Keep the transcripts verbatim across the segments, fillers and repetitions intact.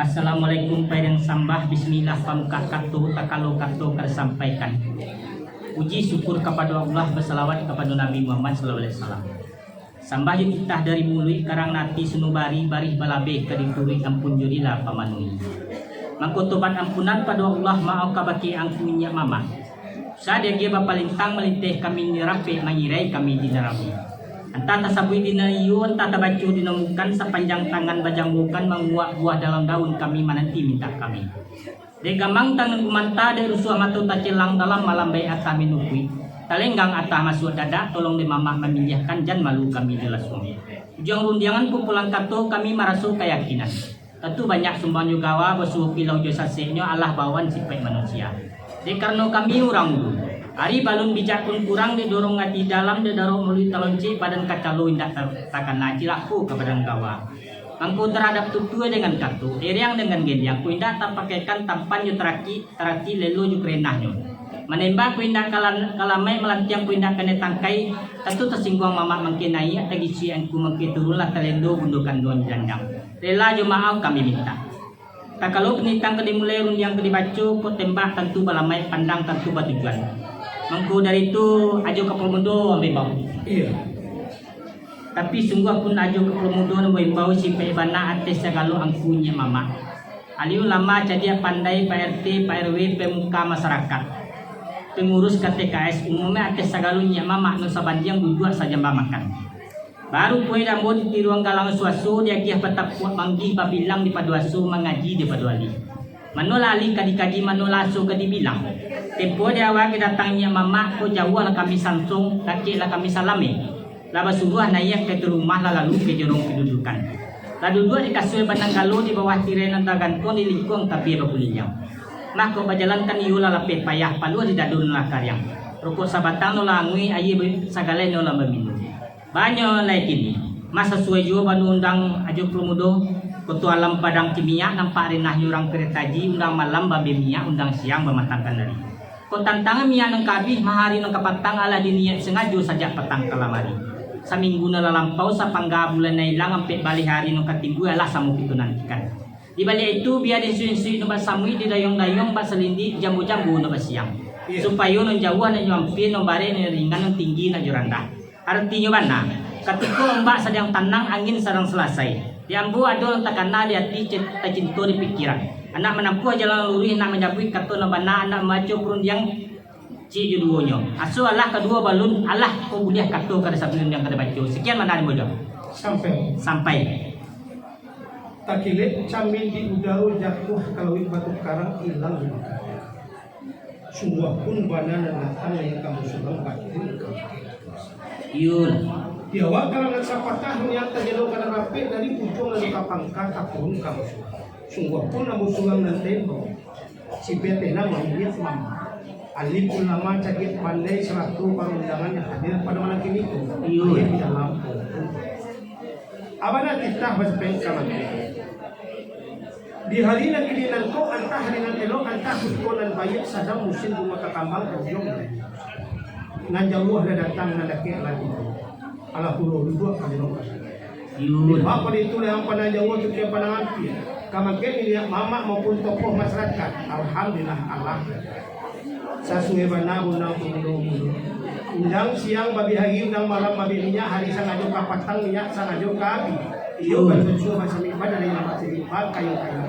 Assalamualaikum, pairing sambah, bismillah, pambuka kato, takalo kato ka disampaikan. Puji syukur kapado Allah, basalawat kapado Nabi Muhammad sallallahu alaihi wasallam. Sambah jo titah dari muluik, karang nati sunubari, barih balabeh ka dituruik, ampun jo rila pamanuhi. Mangko tobat ampunan pado Allah, maoh ka bakeh angku nyiak mamak. Sa diagiah bapalintang malinteh kami di rapek, mangirai kami di nan rami. Antah tasabuik di nan iyo, antah tabaco di nan bukan, sapanjang tangan bajambukan, manguak buah dalam daun, kami mananti mintak kami. Dek gamang tangan gumanta, dek rusuah mato tacelang, dalam malam baik atah minukuik, talenggang atah masuak dadak, tolong dek mamak mamiliahkan, jan malu kami di lasuang. Ujuang rundiangan pampulang kato, kami maraso kayakinan. Tantu banyak sumbang jo gawa, basuo pilau jo saseknyo, alah bawaan sipaik manusia. Dek karano kami urang ulu, ari balun bijak pun kurang, dek dorong ati dalam, dek darok muluik taloncek, badan kacalo indak ta-, takana, cilako ka badan gawa. Mangko taradap tutua dengan kato, ereang dengan gendiang, ko indak tapakaikan tampan jo taraki, tarati lelo jo karenahnyo. Manembak ko indak kala-, kalamaik, malantiang ko indak kanai tangkai, tantu tasingguang mamak mangkenai, tagisuik angku mangke turun, lah talendo bundo kanduang di dandang. Rela jo maoh kami mintak. Takalo panitang ka dimulai, rundiang ka dibaco, kok tembak tantu balamaik, pandang tantu batujuan. Mangko dari tu, Ajo Kapalo Mudo ambo imbau. Iyo. Tapi sungguah pun Ajo Kapalo Mudo nan ambo imbau, sipaik bana ateh sagalo angku nyiak mamak. Alim ulama, cadiak pandai, Pak R T, Pak R W, pemuka masarakat, pangurus K T K S, umumnyo ateh sagalo nyiak mamak, nan sabandiang duduak sajamba makan. Baru puai ambo ditiruang galang suaso, diagiah batapuak manggih, babilang dipado aso, mangaji dipado alih. Manolah alih ka dikaji, manolah aso ka dibilang. Tempo di awal ka datang nyiak mamak, ko jauah lah kami sansong, dakek lah kami salami. Lah basuruah naiak ka itu rumah, lah lalu ka jorong kadudukan. Lah duduak di kasua bananggalo, di bawah tirai nan tagantuang, di lingkuang tabia bakuliliang. Mako bajalan kan iyo lah lapeh payah, paluah di dado nan lah kariang. Rokok sabatang nan lah anguih, aia sagaleh nan lah baminum. Banyak lai kini, mah sasuai juo bana undang Ajo Kapalo Mudo, Koto Alam Padang Cimiak, nampak rinah urang karetaji, undang malam babeh minyak, undang siang bamatangkan ari. Kok tantangan minyak nan ka abih, mah ari nan ka patang, alah diniaik sangajo sajak patang kalam ari. Saminggu nan lah lampau, sapangga bulan nan ilang, ampek baleh ari nan ka timbua, alah samo kito nantikan. Di baliak itu, bia di insuik-insuik nan basamuik, di dayuang-dayuang basalindik, di jambu-jambu nan basiang. Iyo. Supayo nan jauah nak jo ampia, nan barek nak jo ringan, nan tinggi nak jo randah. Aratinyo bana, katiko ombak sadang tanang, angin sadang salasai. Di ambo ado nan takana di ati, ci-, tacinto di pikiran. Andak manampuah jalan nan luruih, andak manyabuik kato nan bana, andak mambaco parundiang, ciek jo duonyo. Aso alah kaduo balun, alah kok buliah kato ka disabuik, rundiang ka dibaco. Sakian bana dari ambo. Sampai. Sampai. Takilek camin di udaro, jatuah ka lauik batu karang, ilang di mata. Sungguah pun bana nan datang nan ka musulang, batin ka. Iyo. Di awak kalangan sapatah, rundiang tajalo ka nan rapek, dari ujuang lalu ka pangka, takurun ka musulang. Sungguah pun ambo surang nan tembok. Sipeh tenang mangiliak mama. Alim ulama, cadiak pandai, sarato parundangan nan hadir pado malam kini ko. Iyo. Aia di dalam. Abana titah basapeng ka mati. Di hari nan kini nangko, antah hari nan elok, antah kutiko nan baiak, sadang musim bungo takambang, ujuang nan jauah lah datang, nan dakek lah tibo. Alah pulo duduak ka di rumah. Iyo. Limbah pado itu, lah nan pandang jauah, tu kian pandang ampia. Ka mangkek niniak mamak maupun tokoh masarakat. Alhamdulillah, alah. Sasuai bana undang pangulu-ulu. Undang siang babeh ari, undang malam babeh minyak, ari sangajo ka patang, minyak sangajo ka abih. Iyo, hmm, bantuan suah basamik badan, dari lamak sirik bakayo kayo.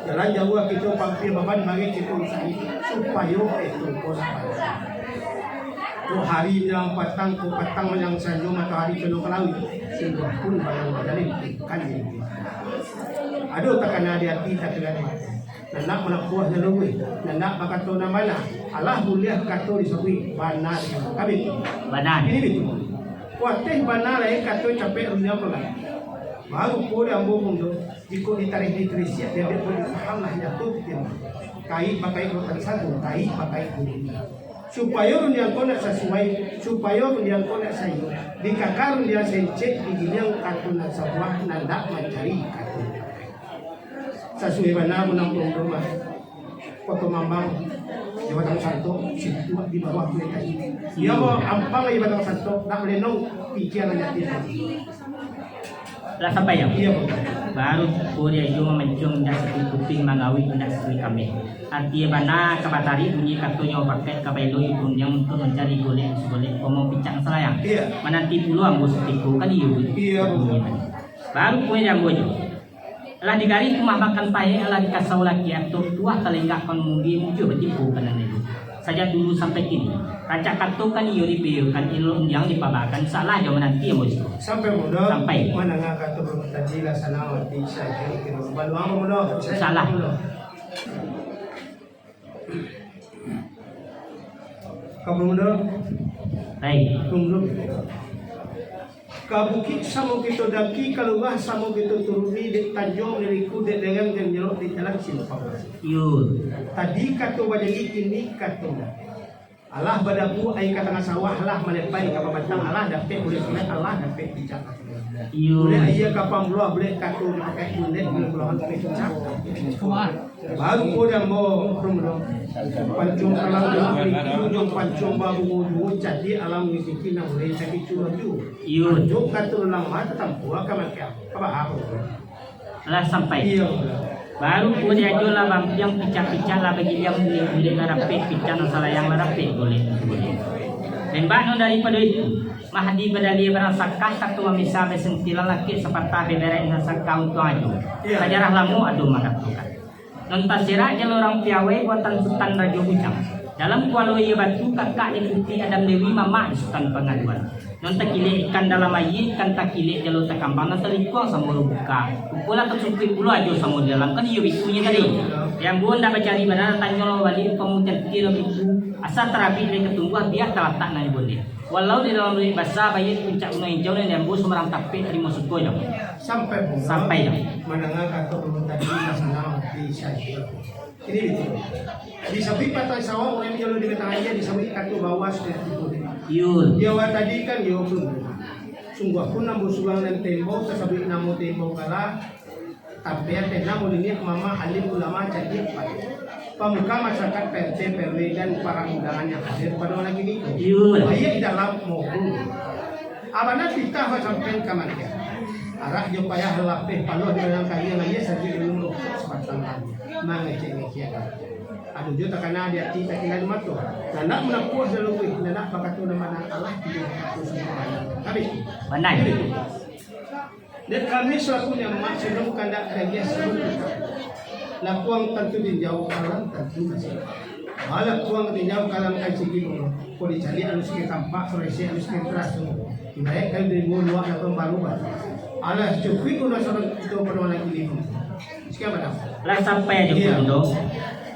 Jalan jauah kito pampia, baban bareh kito usai, supayo itu ko sabansa. Ko hari manjalang patang, ko patang manjalang sanjo, matoari condong ka lauik. Sungguah pun barang bajalin ikan di. Ado takana di ati, takana di mata. Nan nak manampuah nan luruih, nan nak bakato nan bana. Alah buliah kato disabuik, bana di kami. Bana. Ini bitu. Kuateh bana lai kato capek rundiang pagai. Baru ko di ambo pun tu, jikok ditareh di tarisiak, diambiak pun dipaham lah nyatu pitih. Kait bakait rotan sagu, kait bakait bulu. Supayo rundiang ko nak sasuai, supayo rundiang ko nak saiyo. Di kaka rundiang sencek, di giliang kato nan sabuah, nan nak mancari kato. Sasuai bana undang pangulu mah. Koto Mambang, Jabatan Santo, situ di bawah tu tadi. Iyo, ampang Jabatan Santo, nak malenong, pikia nan jati. Lah sampai, yo? Iyo. Baru ko diajo mamancuang indak satuih kuping, mangawik indak satuih kameh. Arti bana ka batarik bunyi katonyo, bakaik ka bailo iyo rundiang untuak mancari golek sigolek komo picak salayang. Iyo. Mananti pulo ambo sutiko kan iyo. Iyo, Bang. Baru ko di ambo jo. Alah digarih tumah makan pahek, alah dikasau laki atok, tuah talenggak kan mundi, mujua batipu ka nan elok. Sajak dulu sampai kini, rancak kato kan iyo dipiyokan, elok undiang dipabakan, salah jo mananti ambo siko. Sampai mudo. Sampai. Mandanga kato baru tadi lah sanang ati sajo kiro. Baluang mudo. Salah. Mudo. Kamu mudo. Hai. Tunggu. Ka bukik samo kito daki, ka lurah samo kito turuni, dek tanjuang dari ku, dek lereng dari nyelok, dek jalan simpang. Iyo. Tadi kato bajadi, kini kato. Alah badabu aia ka tangah sawah, alah malepai ka babatang, alah dapek bulek-bulek, alah dapek picak. Iyo. Bulek aia ka pambuluah, bulek kato dipakai bulek, bulek bulahan picak. Baru ko di ambo, Bro, Bro. Pancuang kalam dalam riki, ujung pancuang babungo juo, cadiak alam riziki nan buliah takicuah juo. Iyo. Anjo kato nan ma tatampuah ka makian. Ka baa, Bro? Lah sampai. Iyo, Bro. Baru ko diajo lah bampiang picak-picak lah bagiliang, buliah-buliah lah dapek, picak nan salayang lah dapek, buliah-buliah. Lembak nan daripado itu, Mahdi badalia barang sakah, kato mamisa basentilan, lakek sapatah beberek nan sakah untuang ajo. Iyo. Sajarah lamo ado mangatokan. Nan taserak jalo urang piawai buatan Sutan Rajo Bujang. Dalam kualo iyo batu, kakak di Puti Adam Dewi, mamak di Sutan Pangaduan. Nan takilek ikan dalam aia, ikan takilek jalo takambang, nan talingkuang samo rubuka. Rupo lah tasukuik pulo ajo samo di dalam, kan iyo bitunyo tadi. Yang buah ndak bacari bana, tanyo lo baliak, umpamo cantik lo bitu, asa tarabik dari katumbuah, biak talatak nan di bonde. Walau di dalam luik basa, baiak puncak gunuang injau, nan di ambo Sumarang Tapek, tarimo suko jo. Sampai pulo. Sampai jo. Mandanga kato ulun tadi, lah sanang ati sajo. Ini betul. Disabuik patang sawah, urang di jalur di batang aia, disabuik kato bawah sudah tibo. Iyo. Di awal tadi kan, iyo pun. Sungguah pun ambo surang nan taimbau, tasabuik namo taimbau kala, tapi ateh namo niniak mamak alim ulama cadiak pandai. Pamuka masyarakat P R T, P R W, dan para undangan yang hadir pado malam kini. Iyo. Baiak di dalam maupun. Abana pitah basampean ka makian. Arak jo payah lapeh paloh di dalam kariang, aia sajo di dalam rokok sabatang kali. Mangecek-ngecek. Ado jo takana di ati, takina di mato. Nandak manapuah lalu kuih, nandak bakato nan bana, alah tibo bakato sudah bana. Habis. Pandai. Dek kami salaku niniak mamak, sinan kandak dagiah sabuik. Lakuang tantu tinjau, kalam tantu masih. Balakuang tinjau, kalam kan sigi bungo. Ko dicaliak alun sigi tampak, ko disek alun sigi taraso. Ibarat kayu dari gua luak datang baru. Alah cukuik guna sorang kito pado anak ini. Sekian, Madam. Lah sampai ajo. Iyo. Ko Bundo.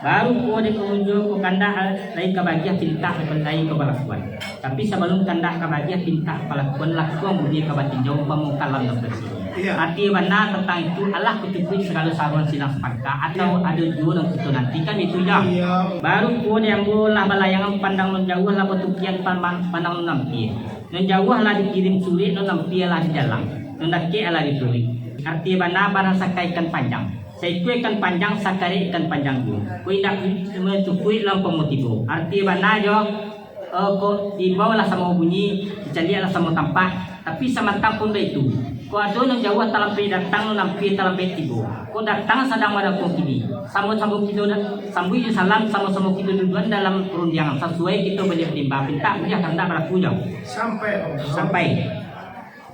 Baru ko di pangunjuang ko kandak lai ka bagiah pintak, lai ka balakuan. Tapi sabalun kandak ka bagiah pintak balakuan, lakuang bunyi ka batinjau, umpamo kalam nan basi. Iyo. Arti bana tantang itu, alah kucukuik sagalo saruan silang sapangka, atau ado juo nan kito nantikan itu, Jo. Iyo. Baru ko di ambo lah balayangan, pandang nan jauah lah batukian pan-, pandang nan ampia. Nan jauah lah dikirim surek, nan ampia lah dijalang, nan dakek lah dituruik. Arti bana barang sakai ikan panjang. Saikua ikan panjang, sakarek ikan panjang juo. Ko indak cukuik lah umpamo tibo. Arti bana jo, eh, ko tibo lah samo bunyi, dicaliak lah samo tampak. Tapi samantang pun baitu, ko ado nan jauah talambek datang, nan ampia talambek tibo. Ko datang sadang madakuang kini. Samo-samo kito da-, sambuik jo salam, samo-samo kito duduan dalam rundiangan. Sasuai kito baliak batimba, pintak buliah kandak balaku, Jo. Sampai, Om. Sampai.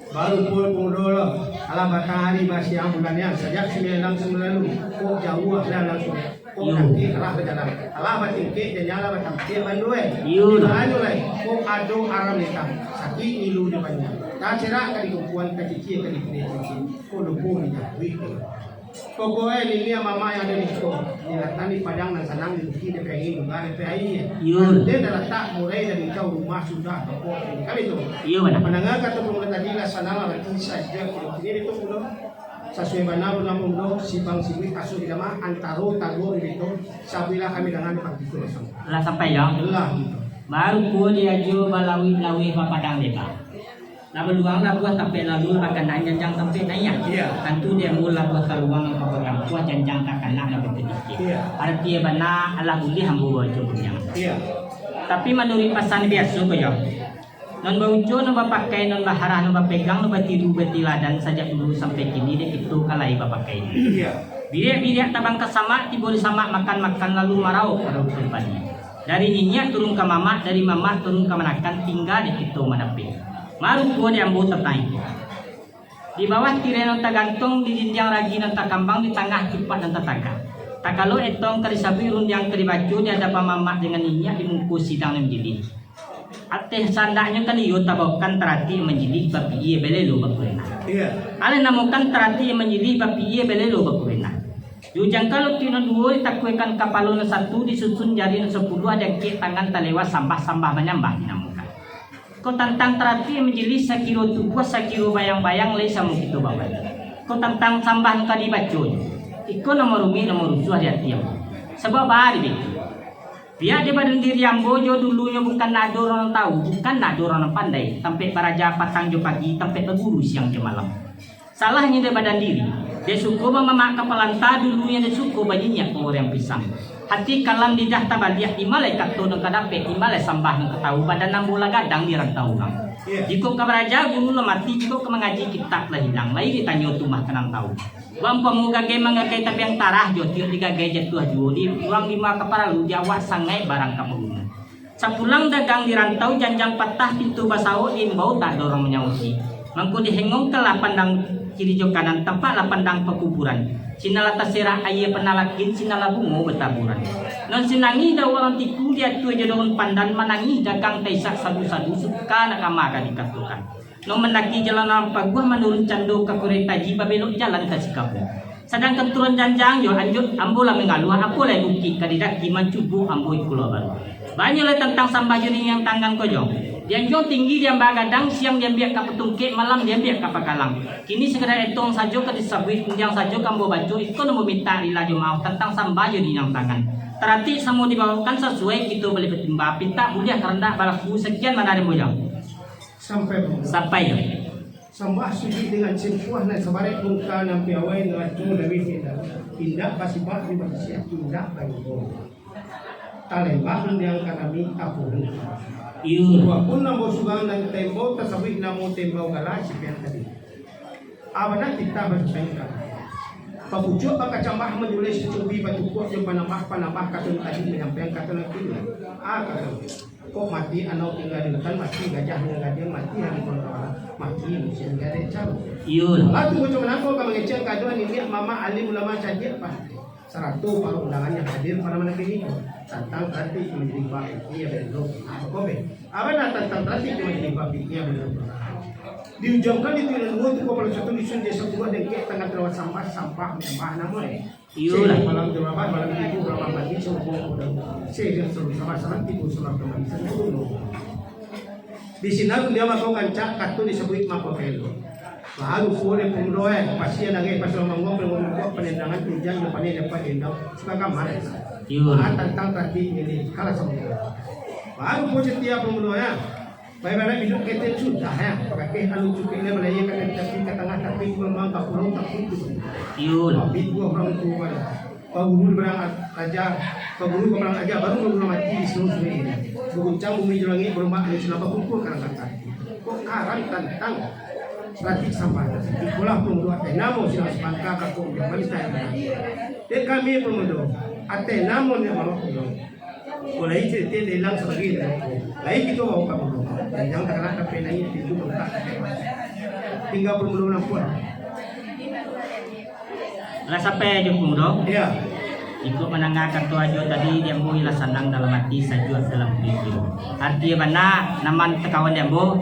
Baru pukul dua puluh lah. Alah batang hari, basiang bulan nian. Sajak sambilan langsung lalu. Kok jauah lah langsung. Kok Iyo. Kaki alah bajalan. Alah batingkek, janjang lah batampiak bandu, eh. Iyo. Di mana lai? Kok ado aram hitam. Sakik ngilu di panjang. Tacerak ka di kumpuan, tacicia ka di kuliah cincin. Kok lupo di jauh. Pokoknyo, niniak mamak yang ado di siko, di latang di padang nan sanang, di bukik dapek angin, duga dapek aia. Iyo. Rantai talatak mulai dari kau rumah sudah toko. Kan itu? Iyo, bana. Mandanga kato pamula tadi lah sanang lah, rati sajo. Kini itu pulo. Sasuai bana ulun pulo, sibang sibuik asuh di damah, antaro taruah di itu, sabuilah kami dangan di pagi tu. Lah sampai, yo? Lah. Baru ko diajo balawih-lawih bapadang leba. Lah baluang labuah tampek lalu, bakanaan janjang tampek naiak. Iyo. Tantu di ambo labuah saluang nan ka batampuah, janjang takanak lah batadikik. Iyo. Arati bana alah buliah ambo baco buliang. Iyo. Tapi manuruik pasan biaso ko, Jo, Nan baujo, nan bapakai, nan baharah, nan bapegang, nan batiru, batiladan sajak dulu sampai kini dek kito ka lai bapakai. Iya. Biriak-biriak tabang ka samak, tibo di samak makan-makan, lalu marauk ka dusun padi. Dari niniak turun ka mamak, dari mamak turun ka manakan, tingga dek kito madapek. Marupo di ambo tantang iko. Di bawah tirai nan tagantuang, di dindiang ragi nan takambang, di tangah cupak nan tatagak. Takalo etong ka disabuik, rundiang ka dibaco, di adapan mamak dengan niniak, di muko sidang nan majilih. Ateh sandaknyo kan iyo tabaokan, taratik manjilih bapiie balelo bakurenah. Iya. Aleh namokan taratik manjilih bapiie balelo bakurenah. Di ujuang kalutik nan duo ditakuikan kapalo nan satu, disusun jari nan sapuluah, diangkek tangan talewa, sambah-sambah manyambah dinamokan. Ko tantang taratik manjilih, sakiro tubuah, sakiro bayang-bayang, lai samo kito bawan. Ko tantang sambah nan ka dibaco, iko nan marumiak, nan marusuah di ati ambo. Sabab baa dek itu? Pihak di badan diri ambo jo dulunyo bukan ndak ado urang nan tahu, bukan ndak ado urang nan pandai, tampek baraja patang jo pagi, tampek baguru siang jo malam. Salahnyo di badan diri, dek suko mamamak kapalanta, dulunyo dek suko banyinyiak panggoreang pisang. Hati kalam lidah tabaliak, di ma lai kato nan ka dapek, di ma lai sambah nan ka tahu, badan ambo lah gadang di rantau urang. Jikok ka baraja guru lah mati, jikok ka mangaji kitab lah ilang, lai ditanyo tu mah ka nan tahu. Baumpamo gagai manggagai tabiang tarah, jo tiok digagai jatuah juo, di urang di ma ka paralu, di awak sangaik barang ka paguno. Sapulang dagang di rantau, janjang patah, pintu basaok, diimbau tak ado urang manyauti. Mangko dihengongkanlah pandang kiri jo kanan, tampaklah pandang pakuburan. Sinan lah taserak aia panalakin, sinan lah bungo bataburan. Nan sinangih daun urang tiku, diatua jo daun pandan, manangih dagang taisak sadu-sadu, suka nak kama ka dikatokan. Nan mandaki jalan nan paguah, manurun cando ka Kurai Taji, babelok jalan ka Sikabu. Sadangkan turun janjang jo anjuak, ambo lah mangaluah, apo lai bukik ka didaki, mancubo ambo iko lo baru. Banyak lai tantang sambah jo dindiang tangan ko jo. Dianjuang tinggi diamba gadang, siang diambiak ka patungkek, malam diambiak ka pakalang. Kini sakadar etong sajo ka disabuik, rundiang sajo ka ambo baco, iko nan mamintak rila jo maoh tantang sambah jo dindiang tangan. Taratik samo dibaokan, sasuai kito baleh batimba, pintak buliah karandak balaku, sakian mah dari ambo jo. Sampai, Bang. Sampai, yo. Sambah sujuik dengan simpuah, nan sabarek bungka nan piawai, naraco lawih indak. Indak basibak di manusia, indak baibo. Talembak rundiang kanami tapuhun. Iyo. Walaupun ambo surang nan tembo, tasabuik namo tembau gala sipian tadi. Abana titah basangka. Papucuak bakacambah, manjulai sacubi, batukuak jo panambah-panambah, kato nan tadi manyampaian kato nan kini. Ah, kato. Kok mati anau tingga di hutan, mati gajah tingga gadiang, mati harimau tingga, mati manusia tingga di caro. Iyo lah. Lah tu bocah manangkok ka mangecek kaduan niniak mamak alim ulama cadiak, Pak. Sarato para undangan yang hadir pada malam ini tantang taratik manjadi bapikie balelo. Apa kobe? Apa dah tantang taratik manjadi bapikie balelo? Diujuangkan di tujuan dua tu kepala satu dusun desa Buah Dengkek tangah terawan sambah, sampah manyambah namo eh. Iyolah. Malam Jumaat, malam Minggu, malam Mandi, sombong, udah. Sehingga selalu sama-sama tipu sulam teman. Di sinan dia mako gancak, kato disabuik mako pelo. Baru pun dia pemuda eh, pasti ada lagi pasal manggung, pemuda penendangan hujan, depannya dapat endau. Suka kamar. Iyo. Ah, tantang tadi ini, kalah sama dia. Baru pun setiap pemuda eh, Baik-baik hidup keten sudah, ya. Pakai anu cukuik ni, malaya ka tapi ka tangah, tapi ka lamang, ka pulau, ka putu. Iyo. Tapi dua urang tu, Pak. Pak Guru barang aja, Pak Guru barang aja, baru Pak Guru mati di seluruh sungai ini. Berguncang bumi jo langit, berombak angin silang, bakumpul karang kata. Kok karang tantang ratik sambah? Ikolah pemuda, eh, namo silang sepangka, kakok, jaman saya. Dek kami pemuda, ateh namo ni mamak pulang. Mulai cerita lelang sebagai lelang. Lain kita bawa kamu. Jangan takana sampai naik pintu bengkak. Tinggal pemulung nampun. Lah sampai aja pemulung. Ya. Ikut mendengarkan tu aja tadi, dia ambo lah sanang dalam hati, sajuak dalam pikiran. Arti bana naman tekawan dia ambo.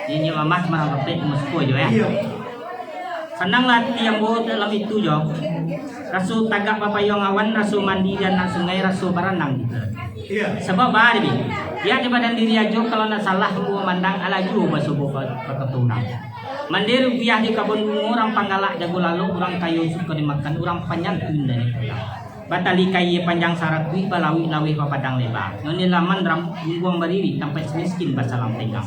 Ini mamak marang kepek masuk aja ya. Iya. Sananglah ati ambo dalam itu jo. Raso tagak bapayuang awan, raso mandi di anak sungai, raso baranang di telaga. Iya. Sabab baa dek, pihak di badan diri ajo, kalau ndak salah ambo mandang, alah juo basobok ba-, bakato urang. Mandi rupiah di kabun bungo, urang panggalak jago lalok, urang kayo suko dimakan, urang panyantun dari pulang. Batali kaia panjang saratuih, balawik-lawih bapadang leba. Nyonya laman ram-, gungguang bariri, tampek miskin basalang pegang.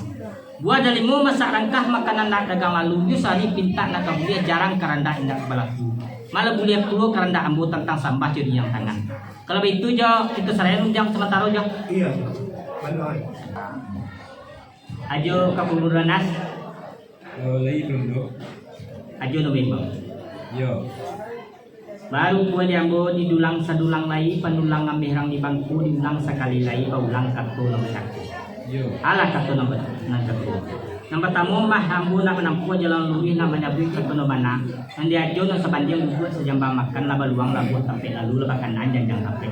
Buah dalimo masak rangkah, makanan nak dagang lalu, yo sari pintak nak ka buliah, jarang karandak indak balaku. Malah buliah pulo karandak ambo tantang sambah jo dindiang tangan. Kalau baitu jo, kito sarayan undiang samantaro jo. Iya, bana. Ajo ka pangulu Anas. Oh, lai pangulu. Ajo no memang. Yo. Baru buah di ambo didulang sadulang lai, panulang ameh rang di bangku, diulang sakali lai, baulang kato nan bacako. Yo. Alah kato nan ba-, nan cako. Nan partamo mah ambo nak manampuah jalan luruih, nak manyabuik kato nan bana, nan diajo nan sabandiang duduak sajamba makan, lah baluang labuah tampek lalu, lah bakanaan janjang tampek.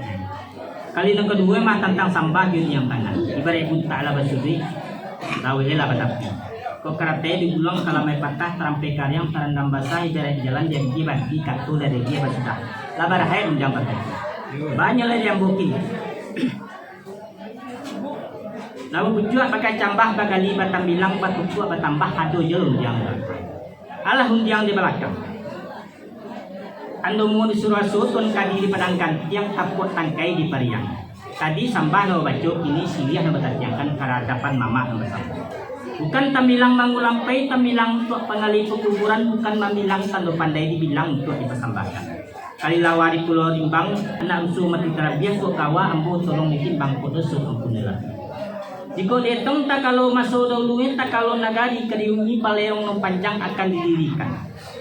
Kali nan kaduo mah tantang sambah jo diam bana. Ibaraik buntak lah basuduik, laweh lah batapi. Kok karatai diguluang ka lamai patah, tarampai kariang, tarandam basah, ibaraik jalan diagiah bagi, kato lah diagiah basudah. Lah barakhia rundiang pakai. Banyak lah diambo kini. Lah babucuak pakai cambah, bagali batambilang, batukuak batambah, ado jo rundiang. Alah rundiang di balakang. Andomo di Suruaso, Tuan Kadi di Padang Gantiang, tapuak tangkai di Pariang. Tadi sambah nan babaco, kini siriah nan batatiangkan ka adapan mamak nan basamo. Bukan tambilang mangulampai, tambilang untuak panggali pakuburan, bukan mambilang tando pandai dibilang untuak dipasambahkan. Kalilawa di Pulau Rimbang, anak ruso mati tarabiah, kok kawa ambo tolong ditimbang, kok doso ampunlah. Jikok dietong takalo maso dahulu, takalo nagari ka diuni, paleong nan panjang akan didirikan.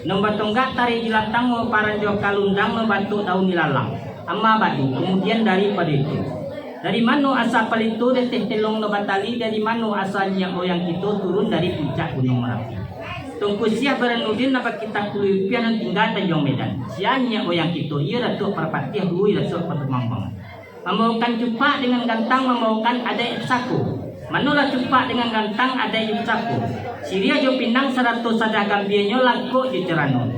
Nan batonggak tarik jilatang, nan paranjo kalundang, nan batok daun ilalang. Amma ba'du, kamudian daripado itu, dari mano asa palito deteh telong nan batali, dari mano asa nyiak moyang kito turun dari puncak Gunuang Marapi. Tungku Siah Baranuddin nan bakitab Puluah Rupiah nan tingga Tanjuang Medan. Sia nyiak moyang kito, iyo Datuak Parpatiah duo, iyo Datuak Patumambang. Mambaokan cupak dengan gantang, mambaokan adaik pusako. Manolah cupak dengan gantang, adaik jo pusako. Siriah jo pinang sarato sadah gambianyo, langkok jo carano.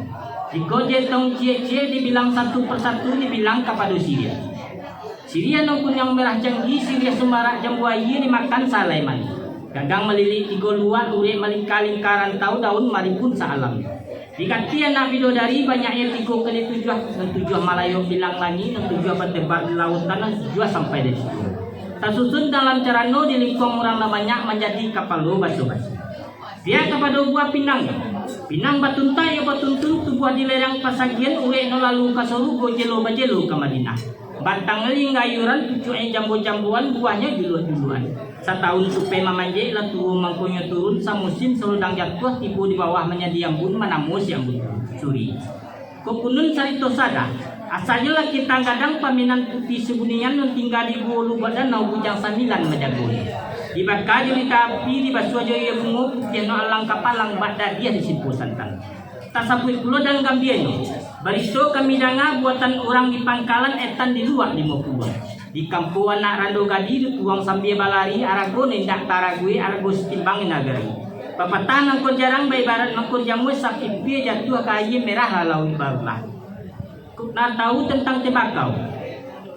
Jikok dietong ciek-ciek, dibilang satu persatu, dibilang kapado siriah. Siriah nan kuniang merah janggi, siriah sumarak jambu aia, dimakan salai mani. Gagang malilik tigo luak, urek malingka-lingka rantau, daun marimbun saalam. Digati anak bidodari, banyaknyo tigo kali tujuah, nan tujuah malayok di langlangi, nan tujuah batebar di lautan, nan tujuah sampai di situ. Tasusun dalam carano, di lingkuang urang nan banyak, manjadi kapalo baso-baso. Pihak kapado buah pinang, pinang batuntai jo batuntun, tubuah di lerang pasagian, ureknyo lalu ka sarugo, jelo bajelo ka Madinah. Batang linggayuran, pucuaknyo jambo-jamboan, buahnyo juluak-juluakan. Satahun tupai mamanjek, lah tuo mangkonyo turun, samusim salodang jatuah, tibo di bawah manjadi ambun, manamo si ambun suri. Kok kunun sarito sadah, asalnyo lah kitang gadang, paminan putiah sabunian, nan tingga di hulu lubuak danau, bujang sambilan manjagonyo. Dibaka jo lida api, dibasuah jo aia bungo, putiahnyo alang kapalang, bak dadiah disimpo santan. Tasabuik pulo dalam gambianyo, bariso kami danga, buatan urang di pangkalan, etan di luak limo puluah. Di kampuang anak rando gadih, dituang sambia balari, aragonyo indak taraguih, arago satimbang nagari. Papatah mangko jarang, baibarat mangko jamuah, sapipia jatuah ka aia, merah lalauik barulah. Kok nan tahu tantang tembakau?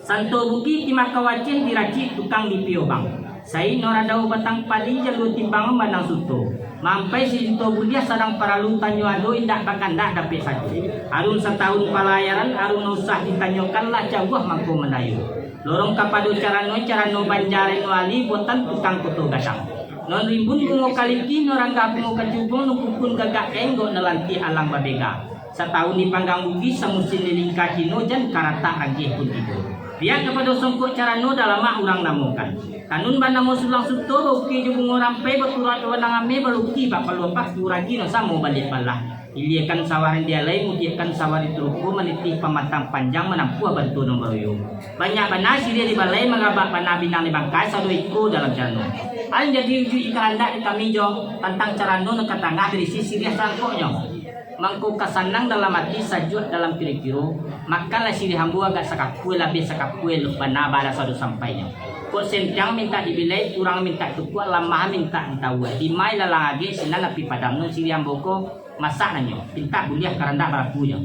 Santo Bugih, Timakau Aceh, diracik tukang di Piobang. Saik no radau batang padi, jalua timbang mandang suto. Maampai sajuto buliah, sadang paralu tanyo ado, indak bakandak dapek sajo. Harum satahun palayaran, harum nan usah ditanyokan, lah jauah mangko mandayo. Lorong kapado carano, carano Banjareno Ali, buatan tukang Koto Gadang. Non rimbun bungo kaliki, non ranggah bungo kacubung, non kukun gagak enggok, non lantiak alang babega. Satahun dipanggang Bugih, samusim dilingka Cino, jan karatak rageh pun tibo. Pihak kapado songkok carano, dalamak urang namokan. Tanun banamo sulang suto, baukir jo bungo rampai, baturap jo banang ameh, balukir bak paluah paku, ragi nan samo baliak balah. Iliakan sawah nan dialai, mudiakan sawah di turuko, manitih pamatang panjang, manampuah bantuak nan baroyo. Banyak bana siriah di balai, marabak bana pinang di bangkai, sado iko dalam carano. Alun jadi ujuik kahandak di kami jo, tantang carano nan ka tangah, barisi siriah sarangkoknyo. Mangko ka sanang dalam ati, sajuak dalam kiro-kiro, makanlah siriah ambo agak sakapua, labiah sakapua elok bana, bara sado sampainyo. Kok sentiang mintak dibilai, kurang mintak tukuak, lamah mintak ditawua. Dimai lalang agek, sinan api padam, nan siriah ambo ko masak nanyo, pintak buliah karandak barapunyo.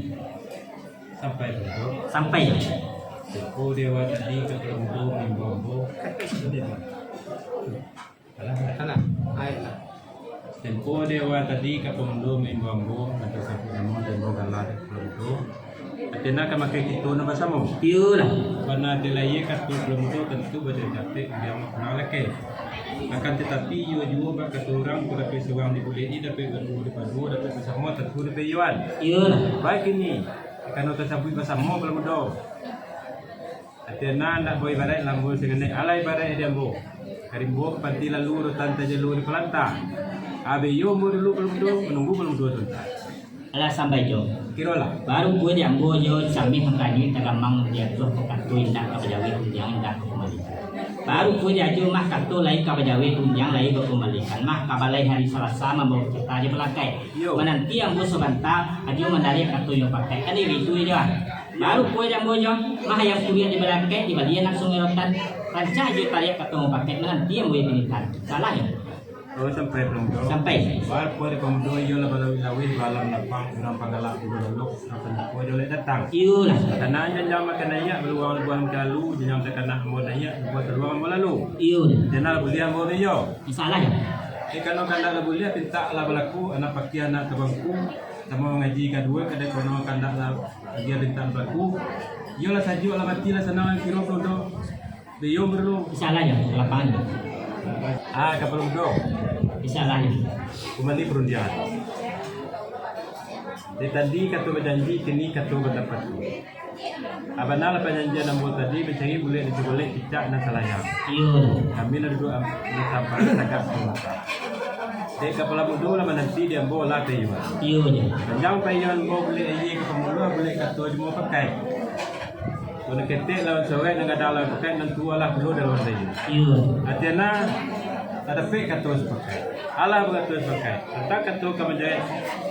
Sampai, Bro. Sampai. Tempo dewa tadi ka Palomudo maimbau ambo. Alah, alah. Ayolah. Tempo dewa tadi ka Palomudo maimbau ambo, nan tasabuik namo, taimbau gala dek Palomudo. Atena ka makai kito nan basamo. Iyolah. Bana dilahia kato Palomudo, tantu bada dapek urang nan punah lakeh. Akan tatapi, iyo juo bak kato urang, kok dapek surang dibuleki, dapek baduo dipaduo, dapek basamo, tantu dapek iyoan. Iyolah. Baik kini, karano tasabuik basamo, Palomudo. Atena ndak baibarat lambo sanganek, alah ibarat di ambo. Ka rimbo ka panti lalu, rotan tajalua di palanta. Abih iyo ambo dulu Kepalo Mudo, manunggu Kepalo Mudo sabanta. Alah sampai jo. Kirolah. Baru pun di ambo jo samih mangkaji tagamang di atuah ko kato indak ka bajawek, undiang indak ka kumbalikan. Baru pun di ajo mah kato lai ka bajawek, undiang lai ka kumbalikan. Mah ka balai hari Salasa mambawa carito jo balakai. Iyo. Mananti ambo sabanta, ajo mandariak kato nyo pakai. Kan iyo itu jo. Baru pun di ambo jo, mah ayam kuriak di balakai, dibali anak Sungai Rotan. Rancak ajo tariak kato nyo pakai, mananti ambo jo pinitahan. Salah yo? Oh, sampai Kepalo Mudo. Sampai. Baru pun di Kepalo Mudo, iyo lah balawih-lawih, balam lapang, urang panggalak di balolok, sampai lupo jo lai datang. Iyolah. Karano janjang makan naiak, baluang lubuang kalu, janjang takana ambo naiak, lubuang kaluang ambo lalu. Iyo. Jangan buliah ambo ni yo. Masalah yo? Eh, kalau kandak lah buliah, pintak lah balaku, anak pakiah, anak tabangku, samo mangaji kaduo, kadai kono kandak lah dia pintak balaku. Iyolah sajuak lah mati lah sanang kiro Kepalo Mudo. Biyuang dulu. Insyaallah yo, lapangan yo. Ah, Kepalo Mudo. Insyaallah yo. Kumbali parundiangan. Dek tadi kato bajanji, kini kato batapati. Ah, bana lah pajanjian ambo tadi, mancari bulek di Tugolek, picak nan salayang. Iyo. Kami lah duduak am-, di tampek tagak di mata. Dek Kepalo Mudo lah mananti di ambo lah payuan. Iyo, iyo. Panjang payuan ambo bulek aia ka pamuluah, bulek kato jumo pakai. Kok nan ketek lawan corek, nan gadang lawan pakai, nan tuo lah pulo dalam rayo. Iyo. Atena, tadapek kato sapakai. Alah bakato sapakai. Tantang kato ka manjawek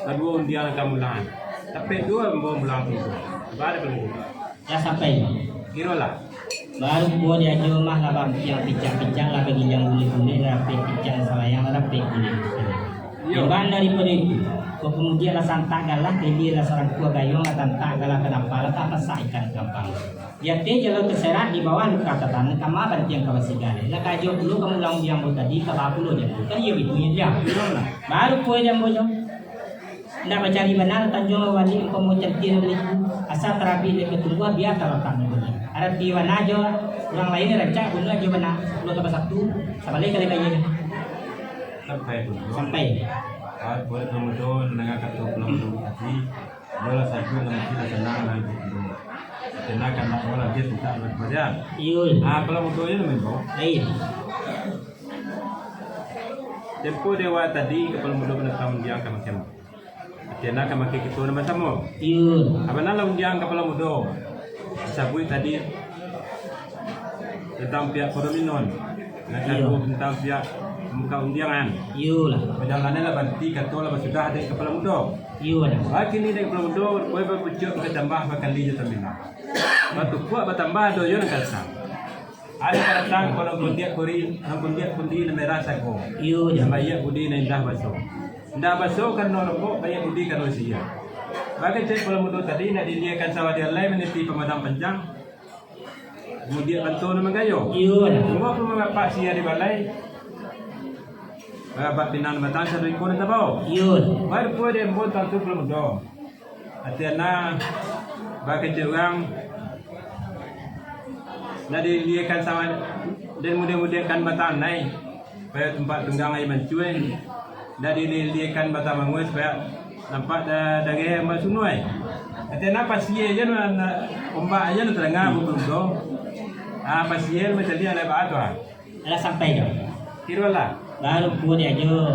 kaduo undiang nan ka mulangan. Tapi duo ambo mulang tu. Baa dek Kepalo Mudo? Lah sampai. Kirolah. Baru puo di ajo mah lah bampiang picak-picak, lah bagiliang bulek-bulek, lah rapek picak salayang, lah rapek bulek. Iyo. Imbau daripado itu, kok kamudian lah santak galah, ka ilia lah sarangkuah gayuang, lah tantak galah ka dapa, lah tapasak ikan ka ampang. Di ateh jalua taserak, di bawah luka tatanam, kama bantiang ka basigaleh. Lah ka ajo pulo ka mulang di ambo tadi, ka baa pulo di ambo. Kan iyo bitu nyo. Baru puo di ambo nyo. Ndak bacari bana, tanjuang babaliak, umpamo cantiak nan baliku, asa tarabih dek batumbuah, bia talatak nan baliak. Arati bana jo, urang lain rancak bunuah jo bana, dua tambah satu, sabaleh ka lai ka iyo. Sampai tu. Sampai. Ah, buliah Kepalo Mudo, mandanga kato Kepalo Mudo tadi, iyo lah sajuak, lah mati, lah sanang, lah iduik. Tenang, kan nak malam dia minta buat badan. Iyo. Ah, Kepalo Mudo je lah main bau. Iyo. Tempo dewa tadi, Kepalo Mudo ka datang undiang ka makan. Atena ka makan kito nan basamo. Iyo. Abana lah undiang Kepalo Mudo. Disabuik tadi tantang pihak kodominon. Nan kaduo tantang pihak muka undiangan. Iyolah. Pajalanan lah banti kato lah basudah dek Kepalo Mudo. Iyo, ado. Bakini dek Kepalo Mudo, kue bapucuak bakatambah bakali jo tambilang. Batukuak batambah ado jo nan ka datang. Ado ka datang, kalau kundiak kuri, nan kundiak kundi nan merah sago. Iyo, jo. Nan baiak budi nan indah baso. Indah baso karano rokok, baiak budi karano sia. Bakecek Kepalo Mudo tadi, nak diiliakan sawah di alai, maniti pamadang panjang. Mudiak banto nan manggayo. Iyo, jo. Tunggu pun mangapak sia di balai. Babak pinang batang sado iko nan tabao. Iyo. Baru pulo di embon tantu Kepalo Mudo. Ati ana bakecek urang, ndak diiliakan sawah, den mudiak-mudiakkan batang anai, supaya tampak tunggang aia mancua, ndak diiliakan batang mangua, supaya nampak da-, dareh ombak sungai. Ati ana pasia aja nan, ombak aja nan tadanga bubulung tu. Ah, pasia macam ni alai baa tu, ah. Alah sampai tu. Kiro lah. Baru puo di ajo.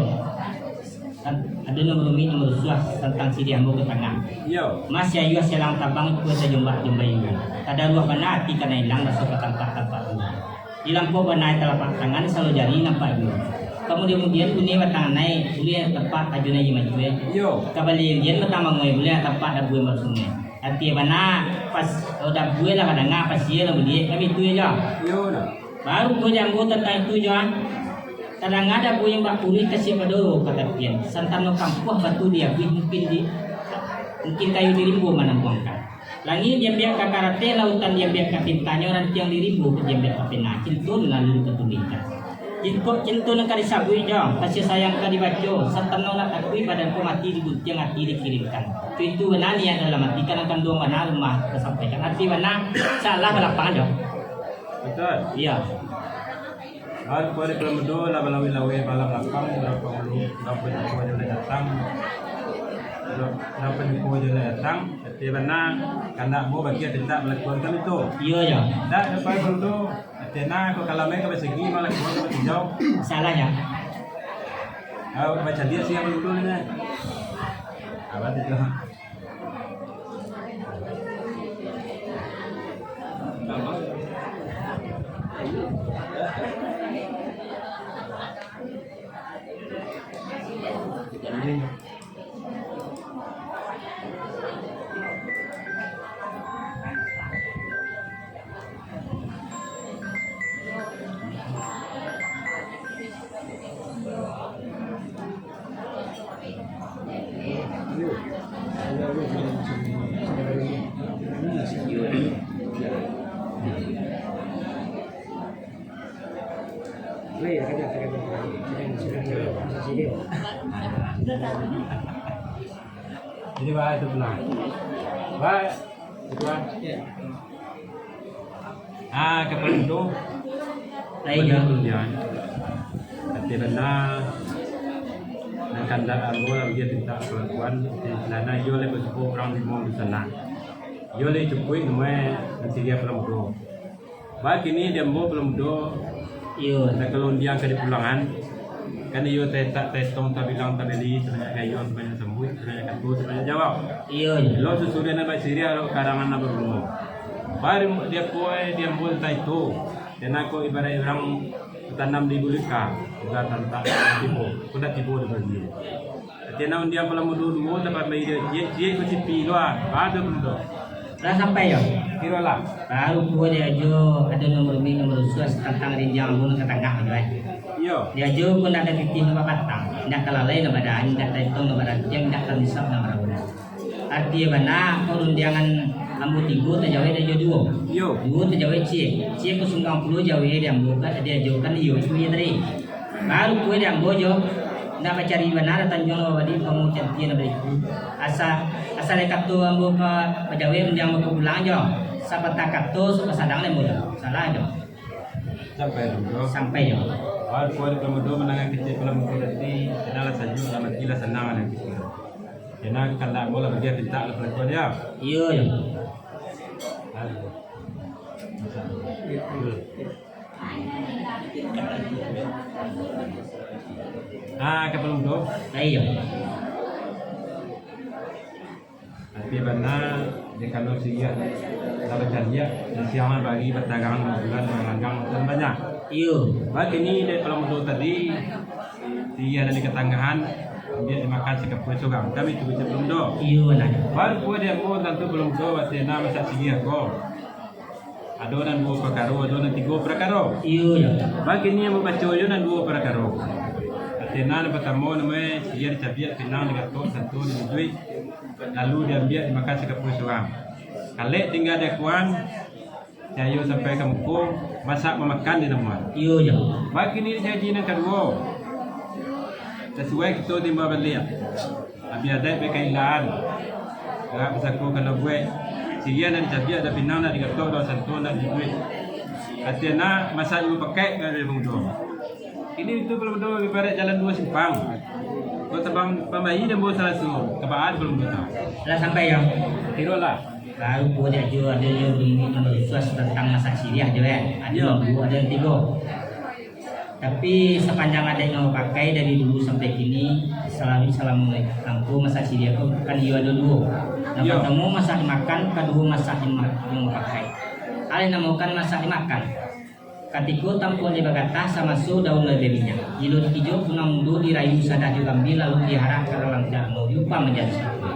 Kan, ado nan rumik, nan rusuah tantang siriah ambo ka tangah. Iyo. Masih ayuah silang tabang, kue tajombak-jombai inyo. Tadaruah bana ati kana ilang, raso ka tampak-tampak tu. Di lampuak bana talapak tangan, salo jari nampak juo. Kamudian-mudian bunyi batang anai, buliah tampak ajo nan mancua. Iyo. Kabalian batang mangoi, buliah tampak dabua basungai. Ati bana, pas, oh, dabua lah kadanga, pasia lah buliah, kan itu aja. Iyo, nah. Baru ko jambu tantang itu jo, ah. Tadanga dabua nan bapuruih ka sia pado ka tapian. Santano kampuah batu diabuih, mungkin di, mungkin kayu di rimbo manambuangkan. Langik diambiak ka karateh, lautan diambiak ka tintanyo, rantiang di rimbo ka diambiak ka pena. Cinto nan lalu ka tulihkan. Cinto, cinto nan ka disabuik jo, kasih sayang ka dibaco, santano nak takuik badan ko mati diguntiang ati dikirimkan. Tu itu bana niat dalam ati, kadang kanduang bana lamah tasampaikan. Ati bana salah balapangan jo. Batua. Iyo. Awak ko di Kepalo Mudo lah balaweh-laweh balam lapang, urang pangulu, urang pangulu nan datang. Nan panyuko jo lah datang, tapi bana, kandak mo bagian tintak malakuan kami tu. Iyo, yo. Ndak dapat dulu, tapi nah, kok kalau main ka basigi, malakuan ka batinjau. Salah, yo. Ayo, baca dia sih yang dulu ni. Apa tu? Jadi, bah, itu pulang. Bah, itu, bah. Ah, kapalo tu. Baik, yo. Tapi bana, nan kandak ambo lah, dia minta pengakuan, di sana iyo lah basuko urang limo di sana. Iyo lah cukuik, namuah nanti dia pulang tu. Bah, kini di ambo pulang tu, iyo, tak kalau undiang ka dipulangan, kan iyo tetak tetong, tabilang, tabeli, sabanyak gayo, sabanyak sambuik, sabanyak kato, sabanyak jawab. Iyo, iyo. Lo susudian nan basiriah, lo karangan nan barumo. Baru dia kue, dia ambo entah itu. Kena ko ibarat urang batanam di bulika, sudah tantak tibo, sudah tibo di bagi. Kena undiang pulang mudo duo, dapat bayi dia, ciek-ciek ko cipi luar. Ada pun tu. Lah sampai yo? Kiro lah. Baru kue dia jo, ada nomor mi, nomor usuas tentang rinjang ambo nan ka tangah tu, eh. Iyo. Dia jo pun ndak ada pitih nan babatang, ndak ka lalai nan badahan, ndak ka etong nan barantiang, ndak ka misap nan baraun. Arti bana, ko rundiangan ambo tigo tajawek dah jo duo. Iyo. Duo tajawek ciek. Ciek ko sunggang pulo jawek di ambo ka, di ajo kan iyo tu iyo tadi. Baru kue di ambo jo, ndak bacari bana lah tanjuang nan babadi pamo cantiak nan baiku. Asa, asa lai kato ambo ka bajawek rundiang ambo ka pulang jo. Sapatah kato supasadang lai ambo jo. Salah jo. Sampai jo. Sampai jo. Baru kue di ambo jo manangah kecek pulang muko tadi, kenal lah sajuk, lah mati lah sanang lah kecek. Kena kandak ambo lah bagian pintak lah kelakuan dia. Iyo, iyo. Ah, ka pulang tu. Ah, iyo. Tapi bana, di kalau siriah, kalau caliak, di siang bagi batagang bulan, manganggang, dan banyak. Iyo. Bah, kini di pulang tu tadi, Siriah dari katangahan, dia dimakan si kapui surang. Kami tu baca pulang do. Iyo, nah. Baru kue di ambo tantu pulang do, arti nan masak siriah ko. Ado nan duo parakaro, ado nan tigo parakaro. Iyo, yo. Bagi ni ambo baco yo nan duo parakaro. Arti nan partamo namuah siriah dicabiak, pinang digatok, santo diduduik, lalu diambiak dimakan si kapui surang. Kalek tingga di akuan, Cayo sampai ka muko, masak mamakan di namuah. Iyo, jo. Bakini janji nan kaduo. Sasuai kito timba baliak. Abi adaik bakailaan. Gerak basako ka labuek. Siriah nak dicabiak, dah pinang nak digatok, dah santo nak diduduik. Katian nak masak limo pakek ka dari mudo. Kini itu pulau mudo ibarat jalan duo simpang. Kau tabang pambayi dan bawa salaso. Kabaan pulau mudo tu. Lah sampai, yo? Kiro lah. Baru ko diajo adonyo bunyi nan basuas tantang masak siriah jo, eh. Ado nan duo, ado nan tigo. Tapi sapanjang adaik nan bapakai dari dulu sampai kini, salami salamo angko masak siriah ko kan iyo ado duo. Nan partamo masak dimakan, kaduo masak dima-, nan bapakai. Alih namokan masak dimakan. Katiko tampuak lai bagatah, samaso daun lai baminyak. Bilo dikijok punang mudo, dirayu sadah jo gambia, lalu diharak ka dalam carano, diupah manjadi sapu.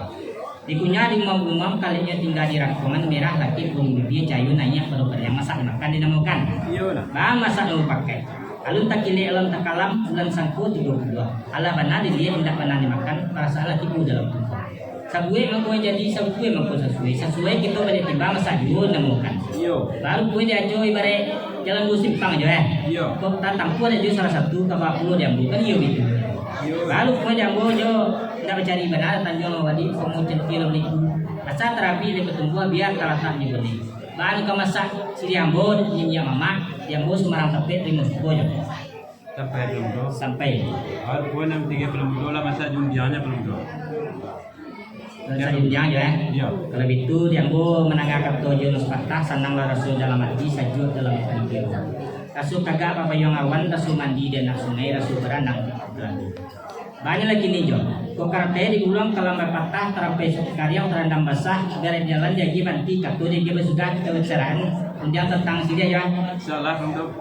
Dikunyah diumam-umam, kaleknyo tingga di rangkongan, merah lakek bulu bibia, cayo naiak pado pariang, masak dimakan dinamokan. Iyo lah. Baa masak nan bapakai. Alun takilek, alun takalam, bulan sangko tigo puluah. Alah bana diliek, indak panah dimakan, parasaan lah tibo dalam tungkong. Sabuek mangko jadi, sabukuik mangko sasuai. Sasuai kito baliak timbang, masak juo namokan. Iyo. Baru kue diajo ibarat jalan duo simpang jo, eh. Iyo. Kok tatampuah diajo salah satu, ka baa pulo diambo, kan iyo bitu. Iyo. Baru kue diambo jo, indak bacari bana, tanjuang mawadi, komo cantiak lo baliku. Asa tarabik lai batumbuah, biar talatak di bone. Baa nan ka masak, siriah ambo, minyak mamak, diambo sumbarang tapek, tarimo suko jo. Sampai pulo mudo. Sampai. Baru kue nan tigo pulo mudo lah masak jundiangnyo pulo mudo. Sagundiang jo, eh. Iyo. Kalau bitu, di ambo mandanga kato jo nan sapatah, sananglah raso dalam ati, sajuak dalam ati. Raso tagak babayuang awan, raso mandi di anak sungai, raso baranang di telago. Banyak lagi ni jo. Kok karate diguluang kalam bapatah, tarampai kariang tarandam basah, garek jalan diagiah banti, kato diagiah basudah, kito bicaraan, undiang tantang siriah jo. Salah untuk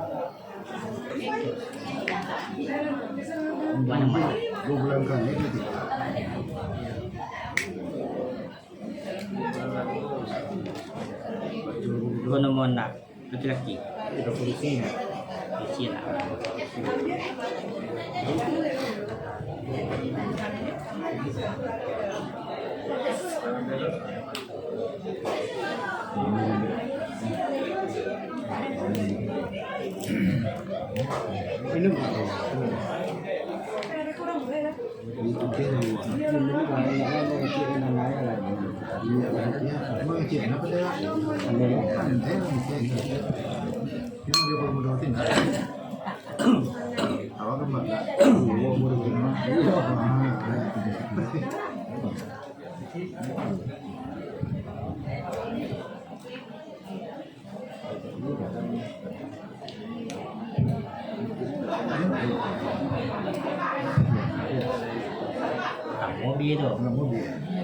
Ko nomor anak laki-laki. Kecil lah. Mobil tu.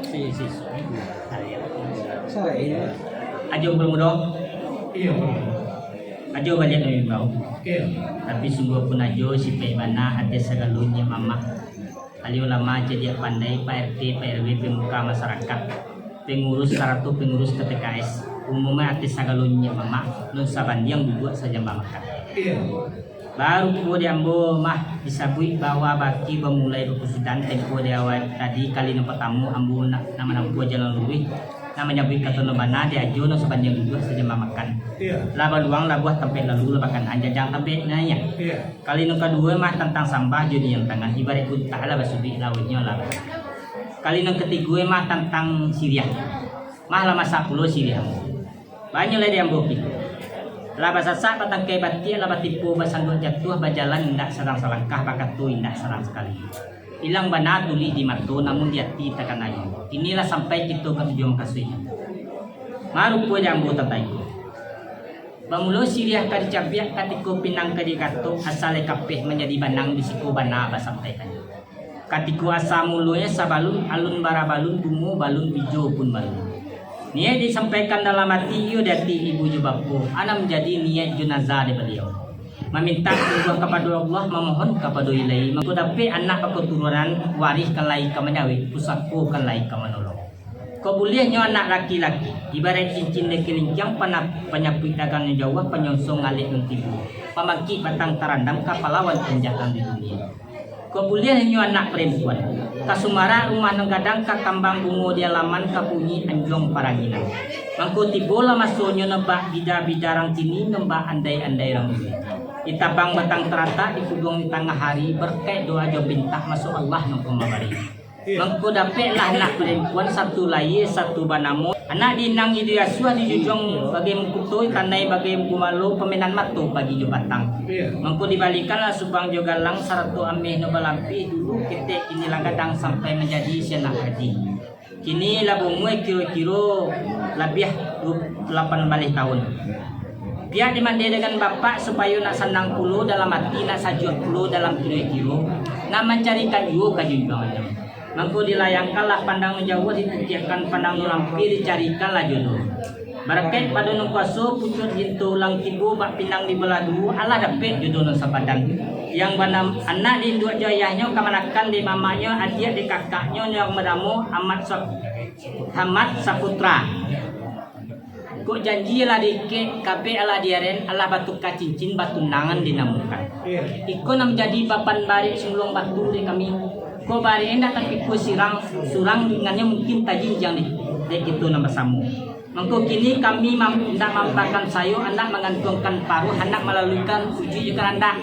Si, si, si. Ajo belum mudo. Iyo. Ajo baliak dari bau. Iyo. Tapi sungguah pun ajo sipek bana ateh sagalo nyiak mamak. Ahli ulama, cadiak pandai, Pak R T, Pak R W, pemuka masyarakat, pengurus sarato pengurus K T K S, umumnyo ateh sagalo nyiak mamak, nan sabandiang duduak sajamba makan. Iyo. Baru pulo di ambo mah disabuik bahwa baki bamulai bakusudan tempo di awal tadi, kali nan partamo ambo nak, nak manampuah jalan luruih, nak manyabuik kato nan bana, di ajo nan sabandiang duduak sajamba makan. Iyo. Lah baluang labuah tampek lalu, lah bakanaan janjang tampek naiak. Iyo. Kali nan kaduo mah tantang sambah jo nian tangan, ibaraik buntah lah basuduik, lawainyo lah. Kali nan katigo mah tantang siriah. Mah lah masak pulo siriah. Banyak lah di ambo kini. Lah basasak batangkai batiak, lah batipo basanduak jatuah, bajalan indak sadang salangkah, bakato indak sadang sakali. Ilang bana tulih di mato, namun di ati takana juo. Kini lah sampai kito ka tujuan mukasuik. Marupo di ambo tantang iko. Bamulo siriah ka dicabiak, katiko pinang ka digatok, asa lai kapeh manjadi banang, di siko bana basantai tanyo. Katiko asa mulonyo sabalun, alun bara balun, bungo balun, bijo pun balun. Niaik disampaikan dalam ati, iyo di ati ibu jo bapo, a nan manjadi niaik jo nazar di baliau. Mamintak sungguah kapado Allah, mamohon kapado Ilahi, mangko dapek anak bakaturunan, warih kan lai ka manyawik, pusako kan lai ka manolong. Kok buliah nyo anak laki-laki, ibaraik cincin di kilinciang, pana-, panyapuik dagang nan jauah, panyonsong alek nan tibo, pambangkik batang tarandam, ka palawan panjakan di dunia. Kok buliah nyo anak parampuan, ka sumarak rumah nan gadang, ka kambang bungo di alaman, ka bunyi anjuang paranginan. Mangko tibolah masonyo, nebak bida-bida rang kini, nebak andai-andai rang dulu. Ditabang batang taratak, dikuduang di tangah ari, barakaik doa jo pintak, masuak Allah nan ka mambari. Mangko dapeklah anak parampuan, satu lahia, satu banamo. Anak di inang iduik asuah, dijunjuang bagai mangkuto, tanai bagai gumalo, pamainan mato pagi jo patang. Mangko dibalikanlah subang jo galang, sarato ameh nan balampih, dulu ketek, kini lah gadang, sampai manjadi si anak gadih. Kini lah baumua kiro-kiro labiah duo puluah lapan baleh taun. Pihak dimande dengan bapak, supayo nak sanang pulo dalam ati, nak sajuak pulo dalam kiro-kiro, nak mancarikan juo ka junjuangannyo. Mangko dilayangkanlah pandang nan jauah, dititiakkan pandang nan lampia, dicarikanlah jodoh. Barakaik pado nan kuaso, pucuak ginto ulang tibo, bak pinang dibalah duo, alah dapek jodoh nan sapadan. Yang bana anak di induak jo ayahnyo, kamanakan di mamaknyo, adiak di kakaknyo, yang banamo Amat Sap-, Hamad Saputra. Kok janji lah diikek, kabek alah diaren, alah batuka cincin, batunangan dinamokan. Iko nan manjadi papan barek sumuluang batu dek kami. Kok barek indak tapikua sirang, surang dengannyo mungkin tajinjiang di, dek kito nan basamo. Mangko kini kami mam-, indak mampakan sayo, andak mangantuangkan paruah, andak malaluikan ujuik jo kandak,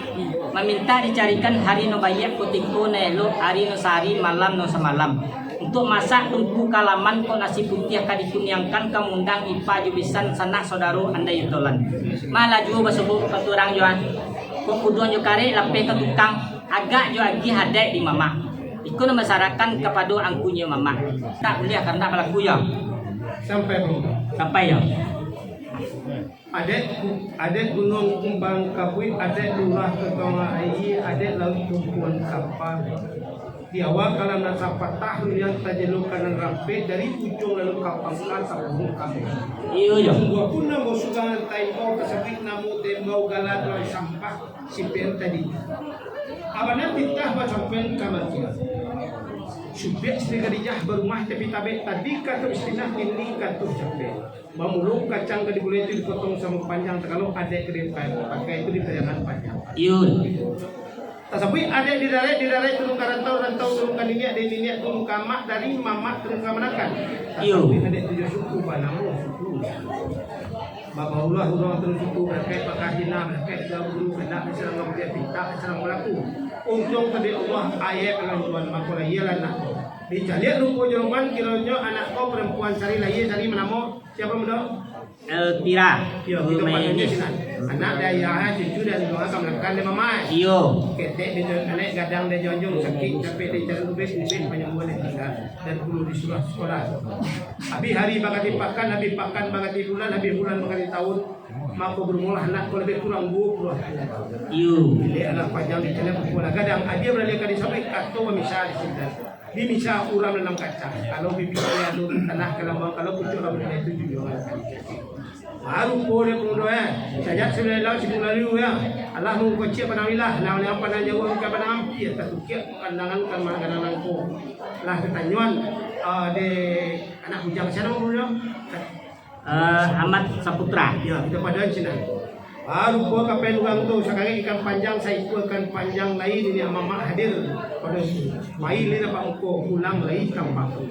mamintak dicarikan hari nan baiak, kutiko nan elok, hari nan sahari, malam nan samalam. Untuak masak tungku ka laman, kok nasi putiah ka dikuniangkan, ka maundang ipa jo bisan, sanak saudaro andai utolan. Mah lah juo basobok ka urang jo, ah. Kok kuduang jo karek lapeh ka tukang, agak jo agiah adaik di mamak. Iko nan basarakan kapado angku nyo mamak. Tak buliah kandak balaku yo. Sampai, Bang. Sampai yo. Adat, adat Gunuang Kumbang Kapuik, adat Lurah Totongah Aia, adat Lauik Tumpuan Kapa. Di awal kalam nan sapatah, ruyang tajalo ka nan rampek, dari ujuang lalu ka pangka, tapuruak ka. Iyo, iyo. Sungguahpun namo sugangan taimbau, tasabuik namo taimbau, gala tuan sampah, sipen tadi. Abana titah basampean ka makia. Supiak Siti Khadijah barumah tapi tabek, tadi kato Istinah, kini kato capek. Bamulung kacang ka digulai tu dipotong samo panjang, takalo adaik ka dipakai tu di pariangan panjang. Iyo. Tasabuik adaik di darek, di darek turun ka rantau, rantau turun ka niniak, dari niniak turun ka amak, dari mamak turun ka kamanakan. Iyo. Tasabuik adaik tujuah suku, banamo suku. Babarulah urang turun suku, barakaik bakajina, barakaik ka guru, kandak disarang ka buliah, pintak disarang balaku. Untuang tadi Allah, ayat kalanjuan, mako lahialah anak ko. Dicaliak rupo joloman, kironyo anak ko parampuan, cari lahia, cari manamo, siapo mudo? Elvira. Yo, kito Rumah panggilnyo Enis. Sinan. Anak dari ayah, cucu dari doa, kamanakan dari mamak. Iyo. Ketek di dalam anak, gadang dari jonjong, sakik capek dari jalan ubek, ubek panyambuah dari tinggal, dan guru disuruah sekolah. Habis hari baganti pakan, habis pakan baganti bulan, habis bulan baganti tahun, mako barumolah anak ko labiah kurang duo puluah tahun. Iyo. Bilik alah panjang di caliak, kukualah gadang, adia baralih ka disabuik, kato bamisa di sinan. Bimisa urang dalam kacang. Kalau bibia ado tanah ka lambang, kalau pucuak rambut itu junjuangan. Baru po dek pemudo, eh. Sajak sabilah lau sibuk lalu, ya. Alah mangkociak padang ilah, lah oleh pandang jauah ka padang ampia, tatukiak pandangan ka manggadang nangko. Lah katanyuan, ah, dek anak bujang siapa nama pemudo? Eh, Ahmad Saputra. Ya, kita padan sinan. Baru po kapai urang tu, sakarek ikan panjang, saikua ikan panjang lai niniak mamak hadir pado itu. Mai lai nampak muko, pulang lai tampak tu.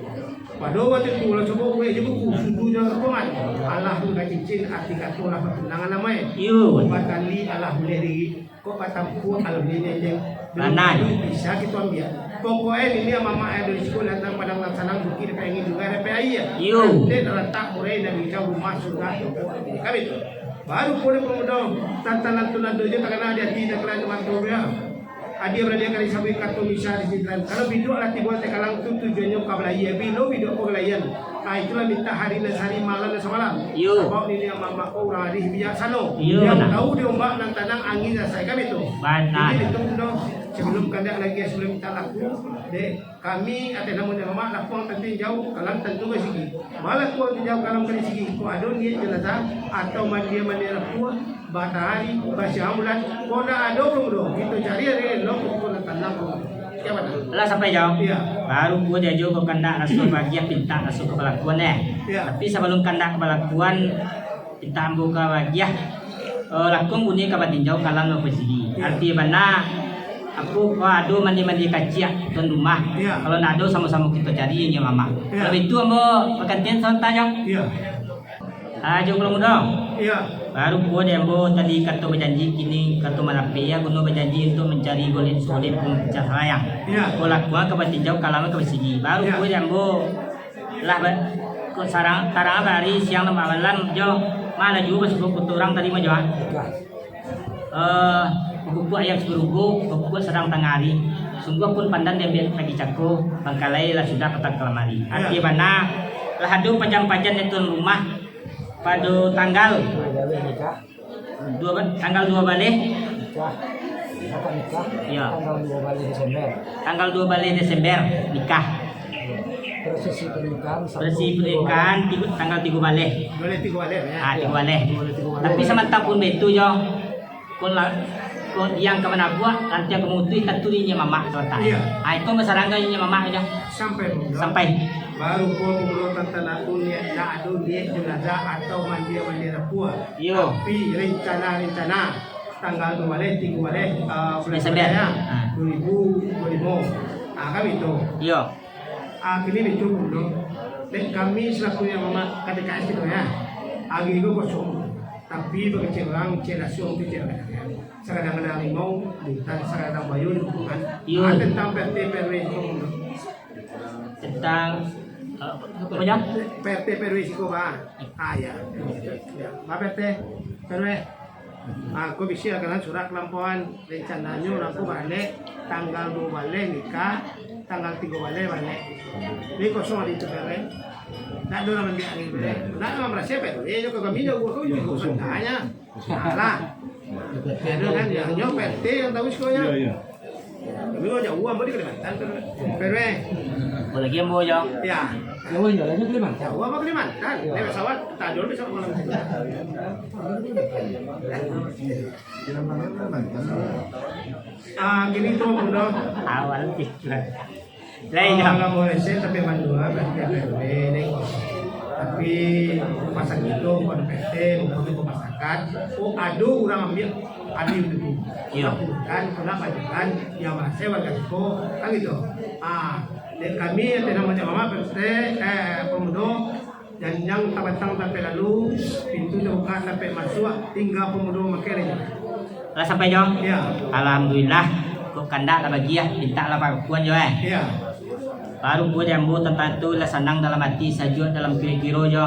Pado wakatu tu, lah cubo buek jo buku, sudu jo rombongan. Alah tu ka cincin, arti kato lah patunangan namai. Iyo. Batali alah buliah diri. Kok batampuak kalau niniak, Ceng? Belum Lanai. Tentu bisa kito ambiak. Pokoknyo niniak mamak ado di siko, datang padang nan sanang, bukik dapek angin, sungai dapek aia. Iyo. Dek talatak murai nan hijau, rumah surga, toko kami tu. Baru po dek pemudo, tantang lantu-lantu jo takana di ati, takana di mato, ya. Adia baralih ka disabuik, kato misa di sinan. Kalau biduak lah tibo takalang tu, tujuannyo ka balahia. Bilo biduak ko galaian. Ah, itulah mintah hari nan sahari, malam nan samalam. Iyo. Sabab niniak mamak ko urang arih bijaksano. Iyo, nan tahu di ombak nan tanang, angin nan sai kami tu. Bana. Jadi, itu mudo, sabalum kandak lagi, sabalum mintak laku, dek kami, ateh namo niniak mamak, lakuang tantu jauah, kalam tantu basigi. Balakuang tu jauah, kalam ka disigi. Kok ado niaik jenazah, atau mandia-mandia rapua, batahari, basiahan bulan, kok ndak ado pun mudo, kito cari ari elok, kok nan tanang pun. Siapa tu? Lah sampai jauh. Iya. Baru buah diajo kok kandak raso bagiah, pintak raso ka balakuan, eh. Iya. Tapi sabalum kandak ka balakuan, pintak ambo ka bagiah, eh, lakuang bunyi ka batinjau, kalam ka basigi. Iya. Arti bana, aku, kok ado mandi-mandi kaciak tuan rumah. Iya. Kalau ndak ado, samo-samo kito cari niniak mamak. Iya. Kalau itu ambo bagantian sabanta, Jang. Iya. Ah, Jang Pulo Mudo. Iya. Baru pulo dek ambo tadi kato bajanji, kini kato malapeh, ya, guno bajanji untuak mancari golek, golek pun pecah sayang. Iya. Ko lakuang ka batinjau, kalam ka basigi. Baru Iya. pulo dek ambo lah ba-, ko sarang, tarang bari, siang nan malam jo, malah juo basuo kutu urang tadi mah jo, ah. Iya. Eh, bakukuak ayam sikurugo, bakukuak sadang tangah ari. Sungguah pun pandan diambiak pagi cako, bangkalai lah sudah patang ka lamari. Iya. Arti bana, lah ado pajan-pajan di tuan rumah pado tanggal Duo baleh nikah. Duo ba-, tanggal duo baleh. Nikah. Akad nikah. Iya. Tanggal duo baleh Desember. Tanggal duo baleh Desember nikah. Prosesi pernikahan Sabtu Prosesi tigo pernikahan baleh. Tigo, tanggal tigo baleh. Duo baleh tigo baleh, ya. Ah, tigo baleh. Duo baleh tigo baleh. Tapi samantang pun baitu jo, ko la-, ko yang ka manabuak, lantiang ka mamutuih, tantu di niniak mamak talatak. Iya. Ah, itu basarang ka niniak mamak jo. Sampai, Bang. Sampai. Baru ko pun tantang nak tu niat, nak ado niat jenazah atau mandia-mandia rapua. Iyo. Tapi rencana-rencana tanggal duo baleh, tigo baleh, ah, bulan Desember. Desember, ya. Ah. Duo ribu duo limo. Ah, kan itu. Iyo. Ah, kini itu pun, dek kami selaku yang mamak K T K S gitu ya. Agi itu kosong. Tapi bagi cek urang, cek lasuang tu cek kadang-kadang. Sakadang-kadang limau, bintang, sakadang bayu, dukungan. Iyo. Ah, tentang P R T P R W itu. Tentang, eh, apa aja? P R T P R W siko, Pak. Ah, ya. Ya, Pak P R T P R W. Ah, ko bisi lah kan surat kelampauan, rencananyo urang ko baralek tanggal duo baleh nikah, tanggal tigo baleh baralek. Jadi kosong hari tu baralek. Ndak ado urang ambiak hari tu. Ndak urang barasiah, P R W nyo ka kami, nyo gua ko nyo kosong tanya. Alah. Ado kan, nyo P R T nan tahu siko nyo. Iyo, iyo. Kami urang jauah, ambo di Kalimantan tu. P R W. Apo lagi ambo, Jo? Yo. Jauah, Jo, lagi Kalimantan. Jauah apo Kalimantan? Naik pesawat, tajun pesawat malam tu. Ah, gini tu, Bunda. Awal pikir. Lain, Jo. Kalau boleh saya tapi mandua, berarti P R W ni. Tapi rumah sakit tu, bukan P T, bukan rumah masyarakat. Oh, ado urang ambiak, ado itu. Iyo. Bukan, kena bajukan, yang merasa warga siko, kan gitu. Ah, dan kami yang tidak macam apa, P T, eh, pemuda, janjang tabatang sampai lalu, pintu tabuka sampai masuak, tingga pemuda makai lagi. Lah sampai, Jo? Yo. Alhamdulillah, kok kandak lah bagi, ah, mintak lah pangakuan, Jo, eh. Yo. Baru pun ambo tantang tu lah sanang dalam ati, sajuak dalam kiro-kiro, Jo.